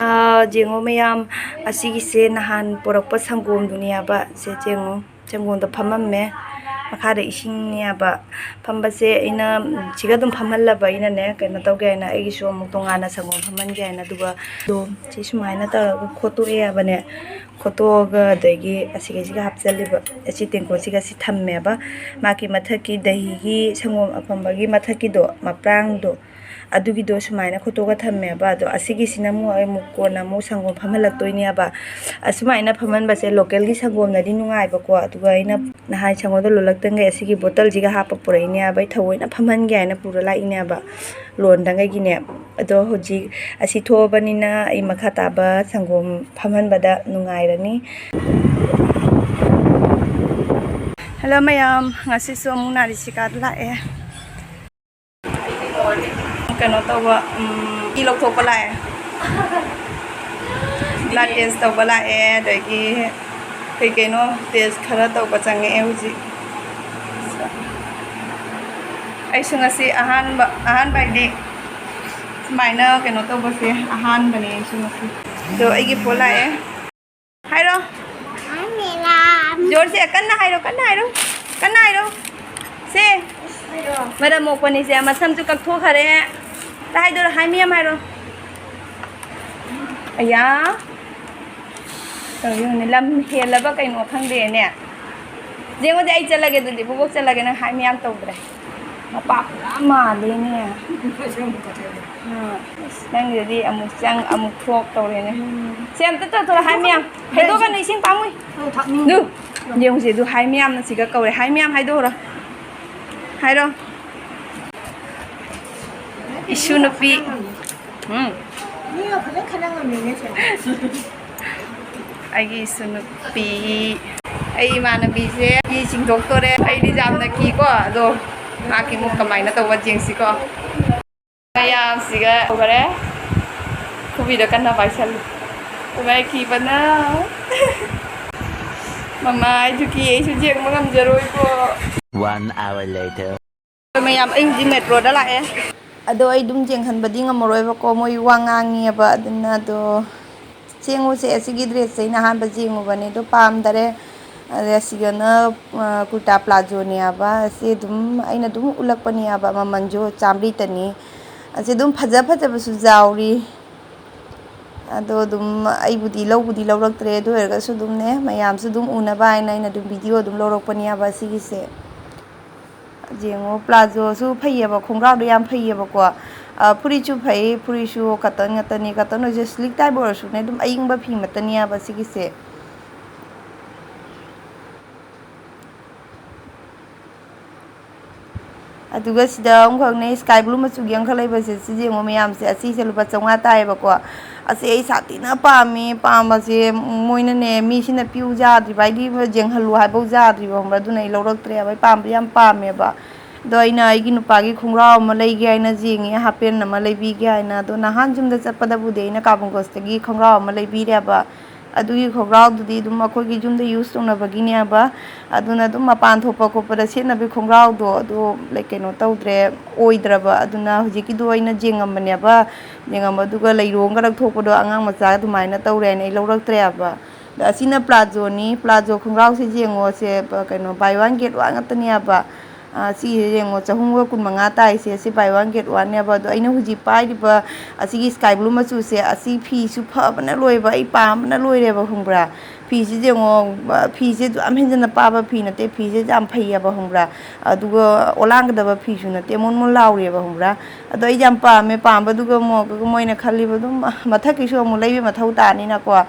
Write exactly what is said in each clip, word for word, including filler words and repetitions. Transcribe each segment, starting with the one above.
ꯑꯥ, ꯌꯦꯡꯉꯣ ꯃꯌꯥꯝ, ꯑꯁꯤꯒꯤꯁꯦ ꯅꯍꯥꯟ ꯄꯨꯔꯛꯄ ꯁꯪꯒꯣꯝꯗꯨꯅꯦꯕ꯫ ꯁꯦ ꯌꯦꯡꯉꯣ, ꯁꯪꯒꯣꯝꯗ ꯐꯝꯃꯝꯃꯦ꯫ ꯃꯈꯥꯗ ꯏꯁꯤꯡꯅꯦꯕ꯫ ꯐꯝꯕꯁꯦ ꯑꯩꯅ ꯁꯤꯒ ꯑꯗꯨꯝ ꯐꯝꯍꯜꯂꯕ ꯑꯩꯅꯅꯦ, ꯀꯩꯅꯣ ꯇꯧꯒꯦ ꯍꯥꯏꯅ, ꯑꯩꯒꯤꯁꯨ ꯑꯃꯨꯛ ꯇꯣꯉꯥꯟꯅ ꯁꯪꯒꯣꯝ ꯐꯝꯍꯟꯒꯦ ꯍꯥꯏꯅ꯫ ꯑꯗꯨꯒ ꯑꯗꯣ ꯁꯤ ꯁꯨꯃꯥꯏꯅ ꯇꯧꯔꯒ ꯈꯣꯠꯇꯣꯛꯑꯦꯕꯅꯦ꯫ ꯈꯣꯠꯇꯣꯛꯑꯒ ꯑꯗꯒꯤ ꯑꯁꯤꯒꯩꯁꯤꯒ ꯍꯥꯞꯆꯜꯂꯤꯕ꯫ ꯑꯁꯤ ꯇꯦꯡꯀꯣꯠꯁꯤꯒ ꯁꯤ ꯊꯝꯃꯦꯕ꯫ ꯃꯥꯒꯤ ꯃꯊꯛꯀꯤ ꯗꯍꯤꯒꯤ ꯁꯪꯒꯣꯝ ꯑꯐꯝꯕꯒꯤ ꯃꯊꯛꯀꯤꯗꯣ, ꯃꯄ꯭ꯔꯥꯡꯗꯣ, ꯑꯗꯨꯒꯤꯗꯣ ꯁꯨꯃꯥꯏꯅ ꯈꯣꯠꯇꯣꯛꯑꯒ ꯊꯝꯃꯦꯕ꯫ ꯑꯗꯣ ꯑꯁꯤꯒꯤꯁꯤꯅ ꯑꯃꯨꯛ ꯑꯩ ꯑꯃꯨꯛ ꯀꯣꯟꯅ ꯑꯃꯨꯛ ꯁꯪꯒꯣꯝ ꯐꯝꯍꯜꯂꯛꯇꯣꯏꯅꯦꯕ꯫ ꯑꯁꯨꯃꯥꯏꯅ ꯐꯝꯍꯟꯕꯁꯦ localꯒꯤ ꯁꯪꯒꯣꯝꯅꯗꯤ ꯅꯨꯡꯉꯥꯏꯕꯀꯣ꯫ ꯑꯗꯨꯒ ꯑꯩꯅ ꯅꯍꯥꯟ ꯁꯪꯒꯣꯝꯗꯣ ꯂꯣꯜꯂꯛꯇꯉꯩ ꯑꯁꯤꯒꯤ bottleꯁꯤꯒ ꯍꯥꯞꯄ ꯄꯨꯔꯛꯏꯅꯦꯕ꯫ ꯑꯩ ꯊꯑꯣꯏꯅ ꯐꯝꯍꯟꯒꯦ ꯍꯥꯏꯅ ꯄꯨꯔ ꯂꯥꯛꯏꯅꯦꯕ, ꯂꯣꯟꯗꯉꯩꯒꯤꯅꯦ꯫ ꯑꯗꯣ ꯍꯧꯖꯤꯛ ꯑꯁꯤ ꯊꯣꯛꯑꯕꯅꯤꯅ ꯑꯩ ꯃꯈꯥ ꯇꯥꯕ ꯁꯪꯒꯣꯝ ꯐꯝꯍꯟꯕꯗ ꯅꯨꯡꯉꯥꯏꯔꯅꯤ꯫ Hello ꯃꯌꯥꯝ, ꯉꯁꯤꯁꯨ ꯑꯃꯨꯛ ꯅꯥꯔꯤꯁꯤꯀꯥꯗ ꯂꯥꯛꯑꯦ꯫ ꯀꯩꯅꯣ ꯇꯧꯕ, ꯎꯝ, ꯏ ꯂꯧꯊꯣꯛꯄ ꯂꯥꯛꯑꯦ꯫ Blood test ꯇꯧꯕ ꯂꯥꯛꯑꯦ, ꯑꯗꯒꯤ ꯀꯩ ꯀꯩꯅꯣ test ꯈꯔ ꯇꯧꯕ ꯆꯪꯉꯛꯑꯦ ꯍꯧꯖꯤꯛ꯫ ꯑꯩꯁꯨ ꯉꯁꯤ ꯑꯍꯥꯟꯕ, ꯑꯍꯥꯟꯕ ꯍꯥꯏꯗꯤ ꯁꯨꯃꯥꯏꯅ ꯀꯩꯅꯣ ꯇꯧꯕꯁꯦ ꯑꯍꯥꯟꯕꯅꯦ ꯑꯩꯁꯨ ꯉꯁꯤ꯫ ꯑꯗꯣ ꯑꯩꯒꯤ phone ꯂꯥꯛꯑꯦ꯫ ꯍꯥꯏꯔꯣ꯫ ꯖꯣꯔꯁꯦ ꯀꯟꯅ ꯍꯥꯏꯔꯣ, ꯀꯟꯅ ꯍꯥꯏꯔꯣ, ꯀꯟꯅ ꯍꯥꯏꯔꯣ꯫ ꯁꯦ꯫ ꯃꯔꯝ ꯃꯣꯛꯄꯅꯤꯁꯦ, ꯃꯁꯝꯁꯨ ꯀꯛꯊꯣꯛꯈꯔꯦ꯫ ꯇ ꯍꯥꯏꯗꯣꯏꯔꯣ, ꯍꯥꯏ ꯃꯌꯥꯝ ꯍꯥꯏꯔꯣ꯫ ꯑꯌꯥ꯫ ꯇꯧꯔꯤꯅꯦ, ꯂꯝ ꯍꯦꯜꯂꯕ ꯀꯩꯅꯣ ꯈꯪꯗꯦꯅꯦ꯫ ꯌꯦꯡꯉꯨꯗꯤ, ꯑꯩ ꯆꯠꯂꯒꯦ ꯑꯗꯨꯗꯤ, ꯕꯣꯕꯣꯛ ꯆꯠꯂꯒꯦ, ꯅꯪ ꯍꯥꯏ ꯃꯌꯥꯝ ꯇꯧꯗ꯭ꯔꯦ꯫ ꯃꯄꯥ ꯄꯨꯔꯥ ꯃꯥꯜꯂꯦꯅꯦ꯫ ꯎꯝ, ꯑꯁ, ꯅꯪꯒꯤꯗꯨꯗꯤ ꯑꯃꯨꯛ ꯆꯪ, ꯑꯃꯨꯛ ꯊꯣꯛ ꯇꯧꯔꯦꯅꯦ꯫ ꯎꯝ꯫ ꯁꯦ, ꯑꯝꯇ ꯇꯧꯊꯣꯔꯣ, ꯍꯥꯏ ꯃꯌꯥꯝ꯫ ꯍꯩꯗꯣꯛꯀꯅꯨ, ꯏꯁꯤꯡ ꯄꯥꯝꯃꯨꯏ꯫ ꯑꯧ, ꯊꯛꯅꯤꯡꯉꯤ꯫ ꯗꯨ, ꯌꯦꯡꯉꯨꯁꯦ, ꯑꯗꯨ ꯍꯥꯏ ꯃꯌꯥꯝꯅ ꯁꯤꯒ ꯀꯧꯔꯦ꯫ ꯍꯥꯏ ꯃꯌꯥꯝ ꯍꯥꯏꯗꯣꯛꯎꯔꯣ꯫ ꯍꯥꯏꯔꯣ꯫ ꯏꯁꯨ ꯅꯨꯄꯤ꯫ ꯎꯝ꯫ ꯃꯤꯒ ꯐꯖꯅ ꯈꯠꯅ ꯉꯝꯃꯤꯅꯦ ꯁꯦ꯫ ꯑꯩꯒꯤ ꯏꯁꯨ ꯅꯨꯄꯤ, ꯑꯩ ꯏꯃꯥꯟꯅꯕꯤꯁꯦ ꯀꯤ ꯆꯤꯡꯊꯣꯛꯇꯣꯔꯦ꯫ ꯑꯩꯗꯤ ꯌꯥꯝꯅ ꯀꯤꯀꯣ, ꯑꯗꯣ ꯃꯥꯒꯤ ꯑꯃꯨꯛ ꯀꯃꯥꯏꯅ ꯇꯧꯕ ꯌꯦꯡꯁꯤꯀꯣ꯫ ꯃꯌꯥꯝꯁꯤꯒ ꯇꯧꯈꯔꯦ꯫ ꯈꯨꯕꯤꯗ ꯀꯟꯅ ꯄꯥꯏꯁꯜꯂꯤ꯫ ꯀꯃꯥꯏ ꯀꯤꯕꯅ꯫ ꯃꯃꯥ, ꯑꯩꯁꯨ ꯀꯤ, ꯑꯩꯁꯨ ꯌꯦꯡꯕ ꯉꯝꯖꯔꯣꯏꯀꯣ꯫ One hour later. ꯃꯌꯥꯝ, ꯑꯩ ꯍꯧꯖꯤꯛ metroꯗ ꯂꯥꯛꯑꯦ꯫ ꯑꯗꯣ ꯑꯩ ꯑꯗꯨꯝ ꯌꯦꯡꯍꯟꯕꯗꯤ ꯉꯝꯃꯔꯣꯏꯕꯀꯣ, ꯃꯣꯏ ꯋꯥ ꯉꯥꯡꯉꯦꯕ꯫ ꯑꯗꯨꯅ ꯑꯗꯣ ꯌꯦꯡꯉꯨꯁꯦ, ꯑꯁꯤꯒꯤ dress ꯁꯦ ꯑꯩꯅ ꯑꯍꯥꯟꯕ ꯌꯦꯡꯉꯨꯕꯅꯦ, ꯑꯗꯣ ꯄꯥꯝꯗꯔꯦ꯫ ꯑꯗꯩ ꯑꯁꯤꯒꯅ, ꯑ, ꯀꯨꯔꯇꯥ ꯄ꯭ꯂꯥꯖꯣꯅꯦ ꯍꯥꯏꯕ꯫ ꯑꯁꯤ ꯑꯗꯨꯝ ꯑꯩꯅ ꯑꯗꯨꯝ ꯎꯠꯂꯛꯄꯅꯦ ꯍꯥꯏꯕ, ꯃꯃꯜꯁꯨ ꯆꯥꯝꯃꯔꯤꯇꯅꯤ꯫ ꯑꯁꯤ ꯑꯗꯨꯝ ꯐꯖ ꯐꯖꯕꯁꯨ ꯌꯥꯎꯔꯤ꯫ ꯑꯗꯣ ꯑꯗꯨꯝ ꯑꯩꯕꯨꯗꯤ ꯂꯧꯕꯨꯗꯤ ꯂꯧꯔꯛꯇ꯭ꯔꯦ, ꯑꯗꯨ ꯑꯣꯏꯔꯒꯁꯨ ꯑꯗꯨꯝꯅꯦ, ꯃꯌꯥꯝꯁꯨ ꯑꯗꯨꯝ ꯎꯅꯕ ꯍꯥꯏꯅ ꯑꯩꯅ ꯑꯗꯨꯝ video ꯑꯗꯨꯝ ꯂꯧꯔꯛꯄꯅꯦ ꯍꯥꯏꯕ ꯁꯤꯒꯤꯁꯦ꯫ ꯌꯦꯡꯉꯣ, ꯄ꯭ꯂꯥꯖꯣꯁꯨ ꯐꯩꯌꯦꯕ, ꯈꯣꯡꯒ꯭ꯔꯥꯎꯗꯣ ꯌꯥꯝ ꯐꯩꯌꯦꯕꯀꯣ꯫ ꯑ, ꯐꯨꯔꯤꯠꯁꯨ ꯐꯩ, ꯐꯨꯔꯤꯠꯁꯨ cotton ꯉꯥꯛꯇꯅꯤ, cotton ꯑꯣꯏꯔꯁꯨ slick type ꯑꯣꯏꯔꯁꯨꯅꯦ, ꯑꯗꯨꯝ ꯑꯏꯪꯕ ꯐꯤ ꯃꯛꯇꯅꯤ ꯍꯥꯏꯕ ꯁꯤꯒꯤꯁꯦ꯫ ꯑꯗꯨꯒ ꯁꯤꯗ ꯑꯃꯈꯛꯅꯦ, sky blue ꯃꯆꯨꯒꯤ ꯑꯃꯈꯛ ꯂꯩꯕꯁꯦ, ꯁꯤ ꯌꯦꯡꯉꯣ ꯃꯌꯥꯝꯁꯦ, ꯑꯁꯤꯁꯦ ꯂꯨꯄꯥ ꯆꯥꯝꯃꯉꯥ ꯇꯥꯏꯌꯦꯕꯀꯣ꯫ ꯑꯁꯤ ꯑꯩ ꯁꯥꯊꯤꯅ ꯄꯥꯝꯃꯤ꯫ ꯄꯥꯝꯕꯁꯦ ꯃꯣꯏꯅꯅꯦ, ꯃꯤꯁꯤꯅ ꯄꯤꯌꯨ ꯌꯥꯗ꯭ꯔꯤꯕ, ꯍꯥꯏꯗꯤ ꯌꯦꯡꯍꯜꯂꯨ ꯍꯥꯏꯕꯧ ꯌꯥꯗ꯭ꯔꯤꯕ, ꯈꯪꯕ꯭ꯔꯥ? ꯑꯗꯨꯅ ꯑꯩ ꯂꯧꯔꯛꯇ꯭ꯔꯦꯕ꯫ ꯑꯩ ꯄꯥꯝꯕꯗꯤ ꯌꯥꯝ ꯄꯥꯝꯃꯦꯕ꯫ ꯑꯗꯣ ꯑꯩꯅ ꯑꯩꯒꯤ ꯅꯨꯄꯥꯒꯤ ꯈꯣꯡꯒ꯭ꯔꯥꯎ ꯑꯃ ꯂꯩꯒꯦ ꯍꯥꯏꯅ ꯌꯦꯡꯉꯦ, half pant ꯑꯃ ꯂꯩꯕꯤꯒꯦ ꯍꯥꯏꯅ꯫ ꯑꯗꯣ ꯅꯍꯥꯟ ꯌꯨꯝꯗ ꯆꯠꯄꯗꯕꯨꯗꯤ ꯑꯩꯅ ꯀꯥꯕꯨꯡꯒꯣꯁꯇꯒꯤ ꯈꯣꯡꯒ꯭ꯔꯥꯎ ꯑꯃ ꯂꯩꯕꯤꯔꯦꯕ꯫ ꯑꯗꯨꯒꯤ ꯈꯣꯡꯒ꯭ꯔꯥꯎꯗꯨꯗꯤ ꯑꯗꯨꯝ ꯑꯩꯈꯣꯏꯒꯤ ꯌꯨꯝꯗ use ꯇꯧꯅꯕꯒꯤꯅꯦꯕ꯫ ꯑꯗꯨꯅ ꯑꯗꯨꯝ ꯃꯄꯥꯟ ꯊꯣꯛꯄ ꯈꯣꯠꯄꯗ ꯁꯦꯠꯅꯕꯒꯤ ꯈꯣꯡꯒ꯭ꯔꯥꯎꯗꯣ ꯑꯗꯨ, like, ꯀꯩꯅꯣ ꯇꯧꯗ꯭ꯔꯦ, ꯑꯣꯏꯗ꯭ꯔꯕ꯫ ꯑꯗꯨꯅ ꯍꯧꯖꯤꯛꯀꯤꯗꯣ ꯑꯩꯅ ꯌꯦꯡꯉꯝꯕꯅꯦꯕ꯫ ꯌꯦꯡꯉꯝꯕꯗꯨꯒ ꯂꯩꯔꯣꯡꯒ ꯂꯧꯊꯣꯛꯄꯗꯣ ꯑꯉꯥꯡ ꯃꯆꯥ ꯑꯗꯨꯃꯥꯏꯅ ꯇꯧꯔꯦꯅ ꯑꯩ ꯂꯧꯔꯛꯇ꯭ꯔꯦꯕ꯫ ꯑꯗ ꯑꯁꯤꯅ ꯄ꯭ꯂꯥꯖꯣꯅꯤ꯫ ꯄ꯭ꯂꯥꯖꯣ ꯈꯣꯡꯒ꯭ꯔꯥꯎꯁꯦ ꯌꯦꯡꯉꯣ, ꯁꯦ, ꯀꯩꯅꯣ, buy one get one ꯉꯥꯛꯇꯅꯦꯕ꯫ ꯑ, ꯁꯤꯁꯦ ꯌꯦꯡꯉꯣ, ꯆꯍꯨꯝꯒ ꯀꯨꯟꯃꯉꯥ ꯇꯥꯏꯁꯦ, ꯁꯤ buy one get one ꯅꯦꯕ꯫ ꯑꯗꯣ ꯑꯩꯅ ꯍꯧꯖꯤꯛ ꯄꯥꯏꯔꯤꯕ ꯑꯁꯤꯒꯤ sky blue ꯃꯆꯨꯁꯦ, ꯑꯁꯤ ꯐꯤꯁꯨ ꯐꯕꯅ ꯂꯣꯏꯕ, ꯑꯩ ꯄꯥꯝꯕꯅ ꯂꯣꯏꯔꯦꯕ, ꯈꯪꯕ꯭ꯔꯥ? ꯐꯤꯁꯦ ꯌꯦꯡꯉꯣ, ꯑ, ꯐꯤꯁꯦ ꯑꯗꯨ ꯌꯥꯝ ꯍꯦꯟꯖꯟꯅ ꯄꯥꯕ ꯐꯤ ꯅꯠꯇꯦ, ꯐꯤꯁꯦ ꯌꯥꯝ ꯐꯩꯌꯦꯕ, ꯈꯪꯕ꯭ꯔꯥ? ꯑꯗꯨꯒ ꯑꯣꯂꯥꯡꯒꯗꯕ ꯐꯤꯁꯨ ꯅꯠꯇꯦ, ꯃꯣꯟ ꯃꯣꯟ ꯂꯥꯎꯔꯤꯑꯕ, ꯈꯪꯕ꯭ꯔꯥ? ꯑꯗꯣ ꯑꯩ ꯌꯥꯝ ꯄꯥꯝꯃꯦ꯫ ꯄꯥꯝꯕꯗꯨꯒ ꯑꯃꯨꯛ, ꯑꯗꯨꯒ ꯃꯣꯏꯅ ꯈꯜꯂꯤꯕ ꯑꯗꯨꯝ, ꯑ, ꯃꯊꯛꯀꯤꯁꯨ ꯑꯃꯨꯛ ꯂꯩꯕ ꯃꯊꯧ ꯇꯥꯅꯤꯅꯀꯣ꯫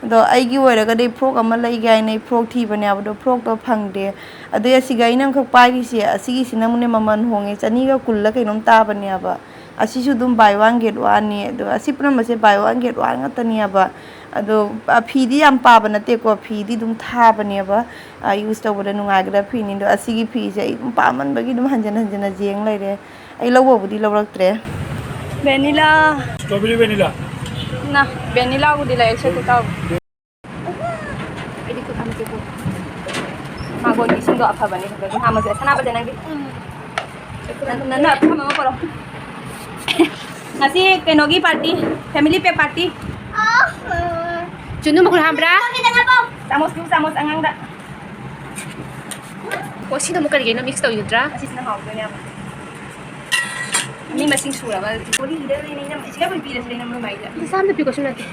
ꯑꯗꯣ ꯑꯩꯒꯤ ꯑꯣꯏꯔꯒꯗꯤ frock ꯑꯃ ꯂꯩꯒꯦ ꯍꯥꯏꯅ ꯑꯩ frock ꯊꯤꯕꯅꯦꯕ, ꯑꯗꯣ frockꯇꯣ ꯐꯪꯗꯦ꯫ ꯑꯗꯩ ꯑꯁꯤꯒ ꯑꯩꯅ ꯑꯃꯈꯛ ꯄꯥꯏꯔꯤꯁꯦ, ꯑꯁꯤꯒꯤꯁꯤꯅ ꯑꯃꯨꯛꯅꯦ ꯃꯃꯜ ꯍꯣꯡꯉꯦ, ꯆꯅꯤꯒ ꯀꯨꯟꯂ ꯀꯩꯅꯣꯝ ꯇꯥꯕꯅꯦꯕ꯫ ꯑꯁꯤꯁꯨ ꯑꯗꯨꯝ buy one get one ꯅꯤ꯫ ꯑꯗꯣ ꯑꯁꯤ ꯄꯨꯝꯅꯃꯛꯁꯦ buy one get one ꯉꯥꯛꯇꯅꯦꯕ꯫ ꯑꯗꯣ, ꯑ, ꯐꯤꯗꯤ ꯌꯥꯝ ꯄꯥꯕ ꯅꯠꯇꯦꯀꯣ, ꯐꯤꯗꯤ ꯑꯗꯨꯝ ꯊꯥꯕꯅꯦꯕ꯫ ꯑ, use ꯇꯧꯕꯗ ꯅꯨꯡꯉꯥꯏꯒꯗꯕ ꯐꯤꯅꯤ꯫ ꯑꯗꯣ ꯑꯁꯤꯒꯤ ꯐꯤꯁꯦ ꯑꯩ ꯑꯗꯨꯝ ꯄꯥꯝꯃꯟꯕꯒꯤ ꯑꯗꯨꯝ ꯍꯟꯖꯟ ꯍꯟꯖꯟꯅ ꯌꯦꯡ ꯂꯩꯔꯦ꯫ ꯑꯩ ꯂꯧꯕꯕꯨꯗꯤ ꯂꯧꯔꯛꯇ꯭ꯔꯦ꯫ Vanilla꯫ Strawberry vanilla꯫ ꯅ, vanilla ꯕꯨꯗꯤ ꯂꯩ, ꯑꯩꯁꯨ ꯑꯗꯨ ꯇꯧ꯫ ꯑꯩꯗꯤ ꯈꯨꯠ ꯍꯥꯝꯃꯛꯀꯦꯀꯣ꯫ ꯃꯥꯡꯒꯣꯟꯒꯤ ꯏꯁꯤꯡꯗꯣ ꯑꯐꯕꯅꯤ, ꯑꯗꯨꯝ ꯍꯥꯝꯃꯁꯦ꯫ ꯁꯅꯥꯕꯁꯦ, ꯅꯪꯗꯤ? ꯅꯪ, ꯅꯪꯅ ꯑꯐꯝ ꯑꯃ ꯄꯨꯔꯛꯑꯣ꯫ ꯉꯁꯤ ꯀꯩꯅꯣꯒꯤ party, family pack party. ꯆꯨꯅꯨ ꯃꯈꯨꯠ ꯍꯥꯝꯕ꯭ꯔꯥ? ꯆꯥꯃꯁ ꯄꯤꯌꯨ, ꯆꯥꯃꯁ ꯑꯉꯥꯡꯗ꯫ ꯑꯣ, ꯁꯤꯅ ꯑꯃꯨꯛ ꯀꯔꯤꯒꯤꯅꯣ mix ꯇꯧꯔꯤꯗ꯭ꯔꯥ? ꯑꯁꯤꯁꯤꯅ ꯍꯥꯎꯗꯣꯏꯅꯦꯕ꯫ ꯃꯤ ꯃꯁꯤꯡ ꯁꯨꯔꯕ꯫ ꯕꯣꯔꯤꯒꯤꯗ ꯂꯩꯅꯩꯅ ꯏꯁꯤꯡ ꯌꯥꯝ ꯄꯤꯔꯁꯨ ꯂꯩꯅ ꯃꯣꯏ ꯃꯥꯏꯗ꯫ ꯄꯩꯁꯥ ꯑꯝꯇ ꯄꯤꯈꯣ ꯁꯤ ꯅꯠꯇꯦ꯫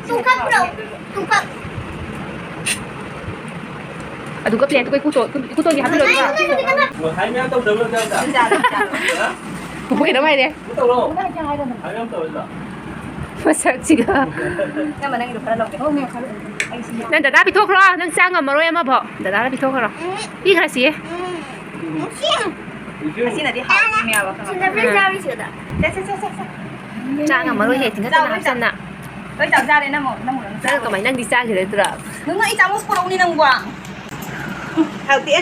ꯇꯨꯡꯀꯛ ꯄꯨꯔꯛꯑꯣ, ꯇꯨꯡꯀꯛ꯫ ꯑꯗꯨꯒ plate ꯇꯨꯒ ꯏꯀꯨꯇꯣ-, ꯏꯀꯨꯇꯣꯟꯒꯤ ꯍꯥꯞꯄꯤꯔꯣ ꯑꯗꯨꯒ꯫ ꯉꯁꯥꯏ ꯃꯌꯥꯝ ꯇꯧꯗꯕ꯭ꯔꯣ ꯆꯥꯛꯇ? ꯍꯥ? ꯄꯨꯄꯨ ꯀꯩꯅꯣꯝ ꯍꯥꯏꯔꯦ꯫ ꯇꯧꯔꯣ꯫ ꯉꯁꯥꯏ ꯃꯌꯥꯝ ꯇꯧꯔꯤꯗꯣ꯫ ꯃꯁꯛꯁꯤꯒ꯫ ꯏꯅꯝꯃ ꯅꯪꯒꯤꯗꯣ ꯈꯔ ꯂꯧꯒꯦ꯫ ꯅꯪ ꯗꯗꯥ ꯄꯤꯊꯣꯛꯈ꯭ꯔꯣ, ꯅꯪ ꯆꯥ ꯉꯝꯃꯔꯣꯏ ꯑꯃꯐꯥꯎ꯫ ꯗꯗꯥꯗ ꯄꯤꯊꯣꯛꯈ꯭ꯔꯣ꯫ ꯄꯤꯈ꯭ꯔꯁꯤꯌꯦ꯫ ꯉꯁꯤꯅꯗꯤ ꯍꯥꯎꯗꯣꯏꯅꯦꯕ, ꯈꯪꯉꯕ? ꯁꯦ, ꯁꯦ, ꯁꯦ, ꯁꯦ꯫ ꯆꯥ ꯉꯝꯃꯔꯣꯏꯍꯦ, ꯇꯤꯡꯈꯠꯇꯅ ꯆꯥꯎ, ꯂꯣꯏ ꯆꯥꯎ꯫ ꯍꯥꯞꯆꯟꯅ꯫ ꯂꯣꯏ ꯆꯥꯎ ꯆꯥꯔꯦ, ꯅꯪ ꯑꯃꯨꯛ, ꯅꯪ ꯑꯃꯨꯛ ꯅꯪ ꯅꯪ ꯆꯥꯔꯣ꯫ ꯀꯃꯥꯏ, ꯅꯪꯗꯤ ꯆꯥꯈꯤꯔꯣꯏꯗ꯭ꯔꯥ? ꯅꯪ, ꯅꯪ ꯑꯩ ꯆꯥꯃꯁ ꯄꯨꯔꯛꯎꯅꯦ ꯅꯪꯕꯣ꯫ ꯎꯝ, ꯍꯥꯎꯇꯦ꯫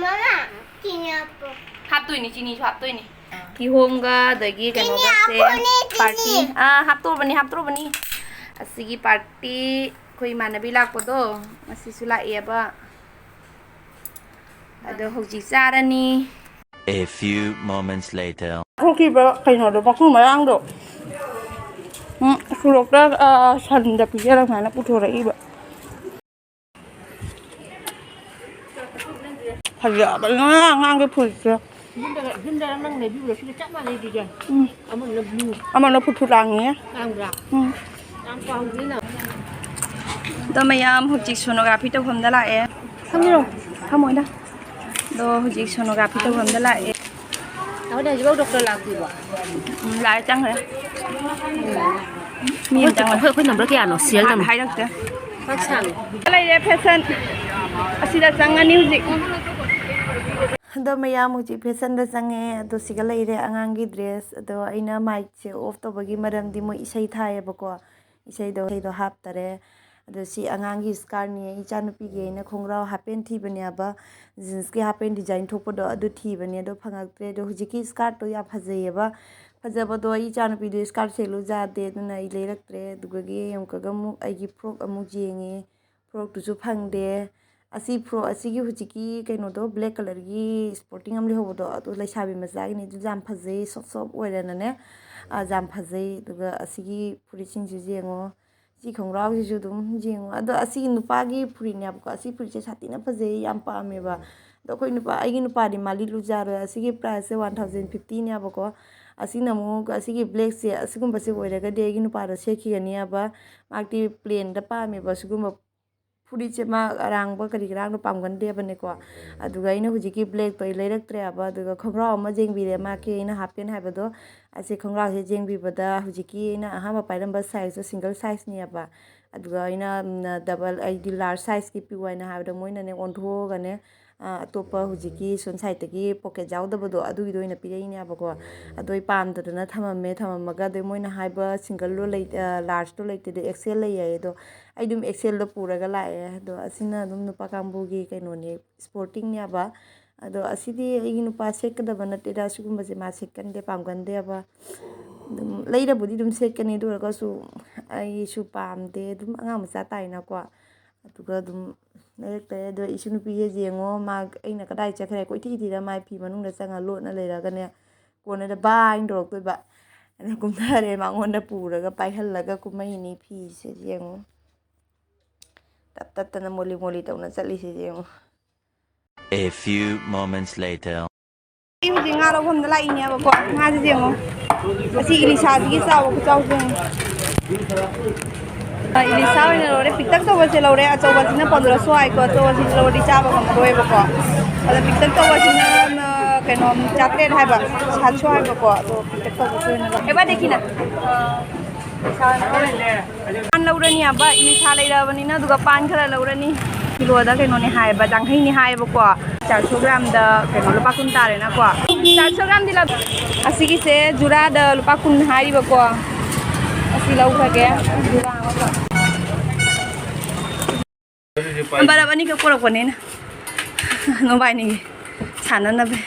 ꯃꯃꯥ, ꯆꯤꯅꯤ ꯍꯥꯞꯄꯣ꯫ ꯍꯥꯞꯇꯣꯏꯅꯤ, ꯆꯤꯅꯤꯁꯨ ꯍꯥꯞꯇꯣꯏꯅꯤ꯫ ꯀꯤꯍꯣꯝꯒ ꯑꯗꯒꯤ ꯆꯤꯅꯤ ꯀꯩꯅꯣꯒꯁꯦ ꯍꯥꯞꯄꯣꯅꯦ, ꯆꯤꯅꯤ꯫ Party꯫ ꯑꯥ, ꯍꯥꯞꯇꯣꯔꯕꯅꯤ, ꯍꯥꯞꯇꯣꯔꯕꯅꯤ꯫ ꯑꯁꯤꯒꯤ party ꯑꯩꯈꯣꯏ ꯏꯃꯥꯟꯅꯕꯤ ꯂꯥꯛꯄꯗꯣ, ꯉꯁꯤꯁꯨ ꯂꯥꯛꯑꯦꯕ꯫ ꯑꯗꯣ ꯍꯧꯖꯤꯛ ꯆꯥꯔꯅꯤ꯫ A few moments later. ꯊꯣꯛꯈꯤꯕ ꯀꯩꯅꯣꯗꯣ, ꯃꯀꯨ ꯃꯔꯥꯡꯗꯣ꯫ ꯎꯝ, ꯁꯣꯔꯣꯛꯇ, ꯑ, ꯁꯟꯗ ꯄꯤꯖꯔ ꯁꯨꯃꯥꯏꯅ ꯄꯨꯊꯣꯔꯛꯏꯕ꯫ ꯐꯖꯕꯅ ꯑꯉꯥꯡꯒꯤ ꯐꯨꯔꯤꯠꯁꯦ꯫ ꯌꯨꯝꯗ, ꯌꯨꯝꯗ ꯅꯪ ꯂꯩꯕꯤꯕꯗꯣ ꯁꯤꯒ ꯆꯞ ꯃꯥꯟꯅꯩ design꯫ ꯎꯝ꯫ ꯑꯃꯅ blue꯫ ꯑꯃꯅ ꯐꯨꯠ ꯐꯨꯠ ꯂꯥꯡꯉꯤꯌꯦ꯫ ꯂꯥꯡꯕ꯭ꯔꯥ? ꯎꯝ꯫ ꯌꯥꯝ ꯄꯥꯝꯗꯦꯅ꯫ ꯑꯗꯣ ꯃꯌꯥꯝ ꯍꯧꯖꯤꯛ sonography ꯇꯧꯐꯝꯗ ꯂꯥꯛꯑꯦ꯫ ꯐꯝꯃꯤꯔꯣ? ꯐꯝꯃꯣꯏꯗ꯫ ꯑꯗꯣ ꯍꯧꯖꯤꯛ sonography ꯇꯧꯐꯝꯗ ꯂꯥꯛꯑꯦ꯫ ꯑꯩꯈꯣꯏꯅ ꯍꯧꯖꯤꯛꯐꯥꯎ doctor ꯂꯥꯛꯇ꯭ꯔꯤꯕꯣ? ꯎꯝ, ꯂꯥꯛꯑꯦ, ꯆꯪꯈ꯭ꯔꯦ꯫ ꯃꯤ ꯑꯃ ꯑꯩꯈꯣꯏ, ꯆꯪꯉꯦ꯫ ꯑꯩꯈꯣꯏ, ꯑꯩꯈꯣꯏ number ꯀꯌꯥꯅꯣ? Serial number? ꯍꯥꯏꯔꯛꯇꯦ꯫ ꯄꯥꯛ ꯁꯥꯡꯉꯦ꯫ ꯂꯩꯔꯦ fashion꯫ ꯑꯁꯤꯗ ꯆꯪꯉꯅꯤ ꯍꯧꯖꯤꯛ꯫ ꯑꯗꯣ ꯃꯌꯥꯝ ꯍꯧꯖꯤꯛ fashionꯗ ꯆꯪꯉꯦ꯫ ꯑꯗꯣ ꯁꯤꯒ ꯂꯩꯔꯦ ꯑꯉꯥꯡꯒꯤ dress꯫ ꯑꯗꯣ ꯑꯩꯅ micꯁꯦ off ꯇꯧꯕꯒꯤ ꯃꯔꯝꯗꯤ ꯃꯣꯏ ꯏꯁꯩ ꯊꯥꯏꯌꯦꯕꯀꯣ꯫ ꯏꯁꯩꯗꯣ, ꯏꯁꯩꯗꯣ ꯍꯥꯞꯇꯔꯦ꯫ ꯑꯗꯣ ꯁꯤ ꯑꯉꯥꯡꯒꯤ skirtꯅꯦ꯫ ꯏꯆꯥꯅꯨꯄꯤꯒꯤ ꯑꯩꯅ ꯈꯣꯡꯒ꯭ꯔꯥꯎ half pant ꯊꯤꯕꯅꯦꯕ꯫ Jeansꯀꯤ half pant design ꯊꯣꯛꯄꯗꯣ ꯑꯗꯨ ꯊꯤꯕꯅꯦ꯫ ꯑꯗꯣ ꯐꯪꯉꯛꯇ꯭ꯔꯦ꯫ ꯑꯗꯣ ꯍꯧꯖꯤꯛꯀꯤ skirtꯇꯣ ꯌꯥꯝ ꯐꯖꯩꯌꯦꯕ꯫ ꯐꯖꯕꯗꯣ ꯑꯩ ꯏꯆꯥꯅꯨꯄꯤꯗꯣ skirt ꯁꯦꯠꯂꯨ ꯌꯥꯗꯦ꯫ ꯑꯗꯨꯅ ꯑꯩ ꯂꯩꯔꯛꯇ꯭ꯔꯦ꯫ ꯑꯗꯨꯒꯤ ꯑꯃꯨꯛꯀꯒ ꯑꯃꯨꯛ ꯑꯩꯒꯤ frock ꯑꯃꯨꯛ ꯌꯦꯡꯉꯦ꯫ Frockꯇꯨꯁꯨ ꯐꯪꯗꯦ꯫ ꯑꯁꯤ ꯐ꯭ꯔꯣ ꯑꯁꯤꯒꯤ ꯍꯧꯖꯤꯛꯀꯤ ꯀꯩꯅꯣꯗꯣ, ꯕ꯭ꯂꯦꯛ ꯀꯂꯔꯒꯤ ꯁ꯭ꯄꯣꯔꯇꯤꯡ ꯑꯃ ꯂꯩꯍꯧꯕꯗꯣ, ꯑꯗꯨ ꯂꯩꯁꯥꯕꯤ ꯃꯆꯥꯒꯤꯅꯤ꯫ ꯑꯗꯨ ꯌꯥꯝ ꯐꯖꯩ, ꯁꯣꯞ ꯁꯣꯞ ꯑꯣꯏꯔꯦꯅꯅꯦ꯫ ꯑ, ꯌꯥꯝ ꯐꯖꯩ꯫ ꯑꯗꯨꯒ ꯑꯁꯤꯒꯤ ꯐꯨꯔꯤꯠꯁꯤꯡꯁꯤꯁꯨ ꯌꯦꯡꯉꯣ꯫ ꯁꯤ ꯈꯣꯡꯒ꯭ꯔꯥꯎꯁꯤꯁꯨ ꯑꯗꯨꯝ ꯌꯦꯡꯉꯣ꯫ ꯑꯗꯣ ꯑꯁꯤꯒꯤ ꯅꯨꯄꯥꯒꯤ ꯐꯨꯔꯤꯠꯅꯦꯕꯀꯣ꯫ ꯑꯁꯤ ꯐꯨꯔꯤꯠꯁꯦ ꯁꯥꯊꯤꯅ ꯐꯖꯩ, ꯌꯥꯝ ꯄꯥꯝꯃꯦꯕ꯫ ꯑꯗꯣ ꯑꯩꯈꯣꯏ ꯅꯨꯄꯥ, ꯑꯩꯒꯤ ꯅꯨꯄꯥꯗꯤ ꯃꯥ ꯂꯤꯠꯂꯨ ꯌꯥꯔꯣꯏ꯫ ꯑꯁꯤꯒꯤ ꯄ꯭ꯔꯥꯏꯁꯁꯦ ꯋꯥꯟ ꯊꯥꯎꯖꯟ ꯐꯤꯐꯇꯤꯅꯦꯕꯀꯣ꯫ ꯑꯁꯤꯅ ꯑꯃꯨꯛ ꯑꯁꯤꯒꯤ ꯕ꯭ꯂꯦꯛꯁꯦ, ꯑꯁꯤꯒꯨꯝꯕꯁꯦ ꯑꯣꯏꯔꯒꯗꯤ ꯑꯩꯒꯤ ꯅꯨꯄꯥꯗꯣ ꯁꯦꯠꯈꯤꯒꯅꯤꯕ꯫ ꯃꯥꯗꯤ ꯄ꯭ꯂꯦꯟꯗ ꯄꯥꯝꯃꯦꯕ꯫ ꯁꯤꯒꯨꯝꯕ ꯐꯨꯔꯤꯠꯁꯦ ꯃꯥ ꯑꯔꯥꯡꯕ ꯀꯔꯤ ꯀꯔꯥꯡꯗꯣ ꯄꯥꯝꯒꯟꯗꯦꯕꯅꯦꯀꯣ꯫ ꯑꯗꯨꯒ ꯑꯩꯅ ꯍꯧꯖꯤꯛꯀꯤ ꯕ꯭ꯂꯦꯛꯇꯣ ꯑꯩ ꯂꯩꯔꯛꯇ꯭ꯔꯦꯕ꯫ ꯑꯗꯨꯒ ꯈꯣꯡꯒ꯭ꯔꯥꯎ ꯑꯃ ꯌꯦꯡꯕꯤꯔꯦ, ꯃꯥꯒꯤ ꯑꯩꯅ ꯍꯥꯞꯄꯦꯟ ꯍꯥꯏꯕꯗꯣ꯫ ꯑꯁꯤ ꯈꯣꯡꯒ꯭ꯔꯥꯎꯁꯦ ꯌꯦꯡꯕꯤꯕꯗ ꯍꯧꯖꯤꯛꯀꯤ ꯑꯩꯅ ꯑꯍꯥꯟꯕ ꯄꯥꯏꯔꯝꯕ ꯁꯥꯏꯖꯇꯣ ꯁꯤꯡꯒꯜ ꯁꯥꯏꯖꯅꯦꯕ꯫ ꯑꯗꯨꯒ ꯑꯩꯅ, ꯎꯝ, ꯗꯕꯜ, ꯑꯩꯗꯤ ꯂꯥꯔꯖ ꯁꯥꯏꯖꯀꯤ ꯄꯤꯌꯨ ꯍꯥꯏꯅ ꯍꯥꯏꯕꯗ ꯃꯣꯏꯅꯅꯦ ꯑꯣꯟꯊꯣꯛꯑꯒꯅꯦ, ꯑ, ꯑꯇꯣꯞꯄ ꯍꯧꯖꯤꯛꯀꯤ ꯁꯣꯝ ꯁꯥꯏꯠꯇꯒꯤ ꯄꯣꯀꯦꯠ ꯌꯥꯎꯗꯕꯗꯣ ꯑꯗꯨꯒꯤꯗꯣ ꯑꯣꯏꯅ ꯄꯤꯔꯛꯏꯅꯦꯕꯀꯣ꯫ ꯑꯗꯣ ꯑꯩ ꯄꯥꯝꯗꯗꯅ ꯊꯝꯃꯝꯃꯦ꯫ ꯊꯝꯃꯝꯃꯒ ꯑꯗꯩ ꯃꯣꯏꯅ ꯍꯥꯏꯕ ꯁꯤꯡꯒꯜꯗꯣ ꯂꯩ-, ꯑ, ꯂꯥꯔꯖꯇꯣ ꯂꯩꯇꯦ, ꯑꯗꯩ ꯑꯦꯛꯁꯦꯜ ꯂꯩ ꯍꯥꯏꯌꯦ꯫ ꯑꯗꯣ ꯑꯩ ꯑꯗꯨꯝ ꯑꯦꯛꯁꯦꯜꯗꯣ ꯄꯨꯔꯒ ꯂꯥꯛꯑꯦ꯫ ꯑꯗꯣ ꯑꯁꯤꯅ ꯑꯗꯨꯝ ꯅꯨꯄꯥ ꯀꯥꯡꯕꯨꯒꯤ ꯀꯩꯅꯣꯅꯦ, ꯁ꯭ꯄꯣꯔꯇꯤꯡꯅꯦꯕ꯫ ꯑꯗꯣ ꯑꯁꯤꯗꯤ ꯑꯩꯒꯤ ꯅꯨꯄꯥ ꯁꯦꯠꯀꯗꯕ ꯅꯠꯇꯦꯗ, ꯁꯤꯒꯨꯝꯕꯁꯦ ꯃꯥ ꯁꯦꯠꯀꯟꯗꯦ, ꯄꯥꯝꯒꯟꯗꯦꯕ꯫ ꯑꯗꯨꯝ ꯂꯩꯔꯕꯨꯗꯤ ꯑꯗꯨꯝ ꯁꯦꯠꯀꯅꯤ, ꯑꯗꯨ ꯑꯣꯏꯔꯒꯁꯨ ꯑꯩꯁꯨ ꯄꯥꯝꯗꯦ꯫ ꯑꯗꯨꯝ ꯑꯉꯥꯡ ꯃꯆꯥ ꯇꯥꯏꯅꯀꯣ꯫ ꯑꯗꯨꯒ ꯑꯗꯨꯝ ꯂꯩꯔꯛꯇ꯭ꯔꯦ꯫ ꯑꯗꯣ ꯏꯁꯨ ꯅꯨꯄꯤꯁꯦ ꯌꯦꯡꯉꯣ, ꯃꯥ, ꯑꯩꯅ ꯀꯗꯥꯏ ꯆꯠꯈ꯭ꯔꯦ ꯀꯣꯏꯊꯤ ꯊꯤꯔ ꯃꯥꯏ ꯐꯤ ꯃꯅꯨꯡꯗ ꯆꯪꯉ ꯂꯣꯠꯅ ꯂꯩꯔꯒꯅꯦ, ꯀꯣꯟꯅꯗ ꯕꯥꯏꯅ ꯇꯧꯔꯛꯇꯣꯏꯕ꯫ ꯑꯗ ꯀꯨꯝꯊꯔꯦ, ꯃꯉꯣꯟꯗ ꯄꯨꯔꯒ ꯄꯥꯏꯍꯜꯂꯒ ꯀꯨꯝꯃꯛꯏꯅꯤ꯫ ꯐꯤꯁꯦ ꯌꯦꯡꯉꯣ, ꯇꯞ ꯇꯞꯇꯅ ꯃꯣꯂꯤ ꯃꯣꯂꯤ ꯇꯧꯅ ꯆꯠꯂꯤꯁꯦ ꯌꯦꯡꯉꯣ꯫ A few moments later. ꯑꯩ ꯍꯧꯖꯤꯛ ꯉꯥ ꯂꯧꯐꯝꯗ ꯂꯥꯛꯏꯅꯦꯕꯀꯣ꯫ ꯉꯥꯁꯦ ꯌꯦꯡꯉꯣ, ꯑꯁꯤ ꯏꯂꯤꯁꯥꯁꯤꯒꯤ ꯆꯥꯎꯕ ꯈꯨꯆꯥꯎꯁꯦ ꯌꯦꯡꯉꯣ꯫ ꯑ, ꯏꯂꯤꯁꯥ ꯑꯣꯏꯅ ꯂꯧꯔꯦ꯫ ꯄꯤꯛꯇꯛ ꯇꯧꯕꯁꯦ ꯂꯧꯔꯦ꯫ ꯑꯆꯧꯕꯁꯤꯅ ꯄꯟꯗ꯭ꯔꯁꯨ ꯍꯥꯏꯀꯣ, ꯑꯆꯧꯕꯁꯤꯗꯤ ꯂꯧꯔꯗꯤ ꯆꯥꯕ ꯉꯝꯃꯔꯣꯏꯕꯀꯣ꯫ ꯑꯗ ꯄꯤꯛꯇꯛ ꯇꯧꯕꯁꯤꯅ, ꯑ, ꯀꯩꯅꯣ, ꯆꯥꯇ꯭ꯔꯦꯠ ꯍꯥꯏꯕ, ꯁꯥꯠꯁꯨ ꯍꯥꯏꯕꯀꯣ꯫ ꯑꯗꯣ ꯄꯤꯛꯇꯛ ꯇꯧꯕꯁꯦ ꯑꯣꯏꯅ ꯂꯧꯔꯦ꯫ ꯑꯦꯕꯥ ꯗꯦꯈꯤꯅ꯫ ꯄꯥꯟ ꯂꯧꯔꯅꯤ ꯍꯥꯏꯕ, ꯏꯂꯤꯁꯥ ꯂꯩꯔꯕꯅꯤꯅ꯫ ꯑꯗꯨꯒ ꯄꯥꯟ ꯈꯔ ꯂꯧꯔꯅꯤ꯫ ꯀꯤꯂꯣꯗ ꯀꯩꯅꯣꯅꯦ ꯍꯥꯏꯌꯦꯕ, ꯌꯥꯡꯈꯩꯅꯤ ꯍꯥꯏꯌꯦꯕꯀꯣ꯫ ꯆꯥꯔꯁꯣ ꯒ꯭ꯔꯥꯝꯗ ꯀꯩꯅꯣ, ꯂꯨꯄꯥ ꯀꯨꯟ ꯇꯥꯔꯦꯅꯀꯣ꯫ ꯆꯥꯔꯁꯣ ꯒ꯭ꯔꯥꯝꯗꯤ ꯂꯧ-, ꯑꯁꯤꯒꯤꯁꯦ ꯖꯨꯔꯥꯗ ꯂꯨꯄꯥ ꯀꯨꯟ ꯍꯥꯏꯔꯤꯕꯀꯣ꯫ ꯑꯁꯤ ꯂꯧꯈ꯭ꯔꯒꯦ꯫ ꯖꯨꯔꯥ ꯑꯃꯒ꯫ ꯕꯔꯞ ꯑꯅꯤꯈꯛ ꯄꯨꯔꯛꯄꯅꯤꯅ ꯅꯣꯡꯕꯥꯏꯅꯤꯒꯤ ꯁꯥꯟꯅꯅꯕ꯫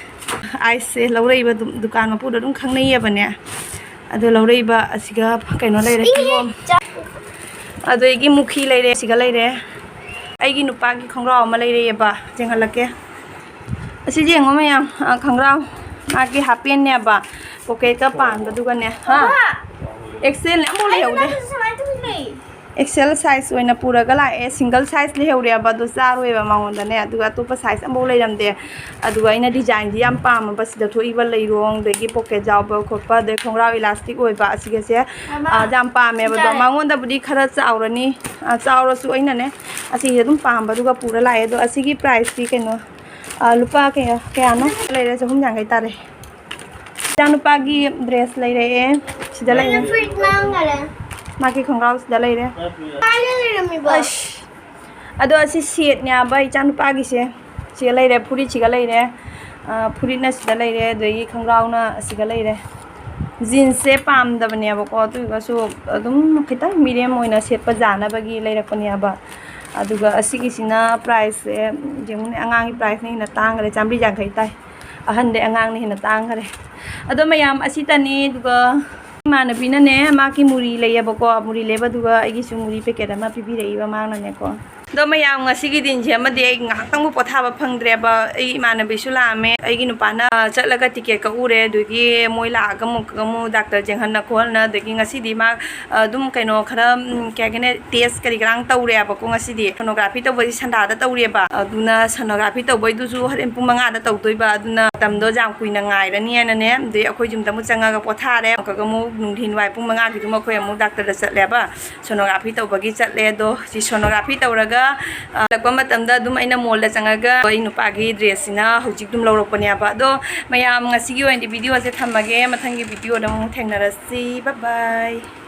ꯑꯥꯏꯁꯁꯦ ꯂꯧꯔꯛꯏꯕ ꯗꯨ-, ꯗꯨꯀꯥꯟ ꯃꯄꯨꯗꯣ ꯑꯗꯨꯝ ꯈꯪꯅꯩꯌꯦꯕꯅꯦ꯫ ꯑꯗꯣ ꯂꯧꯔꯛꯏꯕ ꯑꯁꯤꯒ ꯀꯩꯅꯣ ꯂꯩꯔꯦ, ꯀꯤꯍꯣꯝ꯫ ꯑꯗꯒꯤ ꯃꯨꯈꯤ ꯂꯩꯔꯦ, ꯁꯤꯒ ꯂꯩꯔꯦ꯫ ꯑꯩꯒꯤ ꯅꯨꯄꯥꯒꯤ ꯈꯣꯡꯒ꯭ꯔꯥꯎ ꯑꯃ ꯂꯩꯔꯛꯑꯦꯕ, ꯌꯦꯡꯍꯜꯂꯛꯀꯦ꯫ ꯑꯁꯤ ꯌꯦꯡꯉꯣ ꯃꯌꯥꯝ, ꯑ, ꯈꯣꯡꯒ꯭ꯔꯥꯎ ꯃꯥꯒꯤ half pant ꯅꯦꯕ, pocket ꯀ ꯄꯥꯟꯕꯗꯨꯒꯅꯦ꯫ ꯍꯥ? X L ꯅꯦ, ꯑꯃꯐꯥꯎ ꯂꯩꯍꯧꯗꯦ꯫ X L size ꯑꯣꯏꯅ ꯄꯨꯔꯒ ꯂꯥꯛꯑꯦ꯫ Single size ꯂꯩꯍꯧꯔꯦꯕ, ꯑꯗꯣ ꯆꯥꯔꯣꯏꯕ ꯃꯉꯣꯟꯗꯅꯦ꯫ ꯑꯗꯨꯒ ꯑꯇꯣꯞꯄ size ꯑꯃꯐꯥꯎ ꯂꯩꯔꯝꯗꯦ꯫ ꯑꯗꯨꯒ ꯑꯩꯅ design ꯗꯤ ꯌꯥꯝ ꯄꯥꯝꯃꯕ, ꯁꯤꯗ ꯊꯣꯛꯏꯕ ꯂꯩꯔꯣꯡ, ꯑꯗꯒꯤ pocket ꯌꯥꯎꯕ ꯈꯣꯠꯄ, ꯑꯗꯩ ꯈꯣꯡꯒ꯭ꯔꯥꯎ elastic ꯑꯣꯏꯕ, ꯑꯁꯤꯒꯁꯦ, ꯑꯃ ꯑ, ꯌꯥꯝ ꯄꯥꯝꯃꯦꯕ꯫ ꯑꯗꯣ ꯆꯥꯔꯦ꯫ ꯃꯉꯣꯟꯗꯕꯨꯗꯤ ꯈꯔ ꯆꯥꯎꯔꯅꯤ, ꯑ, ꯆꯥꯎꯔꯁꯨ ꯑꯩꯅꯅꯦ ꯑꯁꯤꯁꯦ ꯑꯗꯨꯝ ꯄꯥꯝꯕ, ꯑꯗꯨꯒ ꯄꯨꯔ ꯂꯥꯛꯑꯦ꯫ ꯑꯗꯣ ꯑꯁꯤꯒꯤ price ꯇꯤ ꯀꯩꯅꯣ, ꯑ, ꯂꯨꯄꯥ ꯀꯌꯥ, ꯀꯌꯥꯅꯣ ꯂꯩꯔꯦ? ꯆꯍꯨꯝ ꯌꯥꯡꯈꯩ ꯇꯥꯔꯦ꯫ ꯏꯆꯥꯅꯨꯄꯥꯒꯤ dress ꯂꯩꯔꯛꯑꯦ꯫ ꯁꯤꯗ ꯂꯩꯔꯦ꯫ ꯅꯪ ꯐꯨꯔꯤꯠ ꯃꯥꯡꯈꯔꯦ꯫ ꯃꯥꯒꯤ ꯈꯣꯡꯒ꯭ꯔꯥꯎ ꯁꯤꯗ ꯂꯩꯔꯦ꯫ ꯀꯥꯏꯗ ꯂꯩꯔꯝꯃꯤꯕ? ꯑꯁ꯫ ꯑꯗꯣ ꯑꯁꯤ set ꯅꯦꯕ ꯏꯆꯥꯅꯨꯄꯥꯒꯤꯁꯦ꯫ ꯁꯤꯒ ꯂꯩꯔꯦ, ꯐꯨꯔꯤꯠꯁꯤꯒ ꯂꯩꯔꯦ꯫ ꯑ, ꯐꯨꯔꯤꯠꯅ ꯁꯤꯗ ꯂꯩꯔꯦ, ꯑꯗꯒꯤ ꯈꯣꯡꯒ꯭ꯔꯥꯎꯅ ꯑꯁꯤꯒ ꯂꯩꯔꯦ꯫ Jeans ꯁꯦ ꯄꯥꯝꯗꯕꯅꯦꯕꯀꯣ, ꯑꯗꯨ ꯑꯣꯏꯔꯒꯁꯨ ꯑꯗꯨꯝ ꯈꯤꯇꯪ ꯃꯤꯔꯦꯝ ꯑꯣꯏꯅ ꯁꯦꯠꯄ ꯌꯥꯅꯕꯒꯤ ꯂꯩꯔꯛꯄꯅꯦꯕ꯫ ꯑꯗꯨꯒ ꯑꯁꯤꯒꯤꯁꯤꯅ price ꯁꯦ ꯌꯦꯡꯉꯨꯅꯦ, ꯑꯉꯥꯡꯒꯤ price ꯅ ꯍꯦꯟꯅ ꯇꯥꯡꯈ꯭ꯔꯦ, ꯆꯥꯝꯃꯔꯤ ꯌꯥꯡꯈꯩ ꯇꯥꯏ꯫ ꯑꯍꯟꯗꯩ ꯑꯉꯥꯡꯅ ꯍꯦꯟꯅ ꯇꯥꯡꯈꯔꯦ꯫ ꯑꯗꯣ ꯃꯌꯥꯝ, ꯑꯁꯤꯇꯅꯤ꯫ ꯑꯗꯨꯒ ꯏꯃꯥꯟꯅꯕꯤꯅꯅꯦ, ꯃꯥꯒꯤ ꯃꯨꯔꯤ ꯂꯩꯌꯦꯕꯀꯣ, ꯃꯨꯔꯤ ꯂꯩꯕꯗꯨꯒ ꯑꯩꯒꯤꯁꯨ ꯃꯨꯔꯤ packet ꯑꯃ ꯄꯤꯕꯤꯔꯛꯏꯕ ꯃꯥꯅꯅꯦꯀꯣ꯫ ꯑꯗꯣ ꯃꯌꯥꯝ, ꯉꯁꯤꯒꯤ ꯗꯤꯟꯁꯦ ꯑꯃꯗꯤ ꯑꯩ ꯉꯥꯏꯍꯥꯛꯇꯪꯕꯨ ꯄꯣꯊꯥꯕ ꯐꯪꯗ꯭ꯔꯦꯕ꯫ ꯑꯩ ꯏꯃꯥꯟꯅꯕꯤꯁꯨ ꯂꯥꯛꯑꯝꯃꯦ, ꯑꯩꯒꯤ ꯅꯨꯄꯥꯅ ꯆꯠꯂꯒ ticket ꯀꯛꯎꯔꯦ, ꯑꯗꯨꯒꯤ ꯃꯣꯏ ꯂꯥꯛꯑꯒ ꯑꯃꯨꯛ, ꯑꯃꯨꯛ doctor ꯌꯦꯡꯍꯟꯅ ꯈꯣꯠꯍꯟꯅ, ꯑꯗꯒꯤ ꯉꯁꯤꯗꯤ ꯃꯥ ꯑꯗꯨꯝ ꯀꯩꯅꯣ ꯈꯔ, ꯎꯝ, ꯀꯩ ꯍꯥꯏꯒꯅꯤ, test ꯀꯔꯤ ꯀꯔꯥꯡ ꯇꯧꯔꯦꯕꯀꯣ ꯉꯁꯤꯗꯤ꯫ Sonography ꯇꯧꯕꯗꯤ ꯁꯟꯗꯥꯗ ꯇꯧꯔꯦꯕ꯫ ꯑꯗꯨꯅ sonography ꯇꯧꯕꯩꯗꯨꯁꯨ ꯍꯣꯔꯦꯟ ꯄꯨꯡ ꯃꯉꯥꯗ ꯇꯧꯗꯣꯏꯕ꯫ ꯑꯗꯨꯅ ꯃꯇꯝꯗꯣ ꯌꯥꯝ ꯀꯨꯏꯅ ꯉꯥꯏꯔꯅꯤ ꯍꯥꯏꯅꯅꯦ, ꯑꯗꯩ ꯑꯩꯈꯣꯏ ꯌꯨꯝꯗ ꯑꯃꯨꯛ ꯆꯪꯉꯒ ꯄꯣꯊꯥꯔꯦ꯫ ꯑꯃꯨꯛꯀ ꯑꯃꯨꯛ ꯅꯨꯡꯊꯤꯟ ꯋꯥꯏ ꯄꯨꯡ ꯃꯉꯥꯒꯤꯗꯨꯃ ꯑꯩꯈꯣꯏ ꯑꯃꯨꯛ doctor ꯗ ꯆꯠꯂꯦꯕ꯫ Sonography ꯇꯧꯕꯒꯤ ꯆꯠꯂꯦ꯫ ꯑꯗꯣ ꯁꯤ sonography ꯇꯧꯔꯒ, ꯑ, ꯍꯜꯂꯛꯄ ꯃꯇꯝꯗ ꯑꯗꯨꯝ ꯑꯩꯅ mall ꯗ ꯆꯪꯉꯒ ꯑꯩ ꯅꯨꯄꯥꯒꯤ dress ꯁꯤꯅ ꯍꯧꯖꯤꯛ ꯑꯗꯨꯝ ꯂꯧꯔꯛꯄꯅꯦꯕ꯫ ꯑꯗꯣ ꯃꯌꯥꯝ, ꯉꯁꯤꯒꯤ ꯑꯣꯏꯅꯗꯤ video ꯁꯦ ꯊꯝꯃꯒꯦ꯫ ꯃꯊꯪꯒꯤ video ꯗ ꯑꯃꯨꯛ ꯊꯦꯡꯅꯔꯁꯤ꯫ Bye bye꯫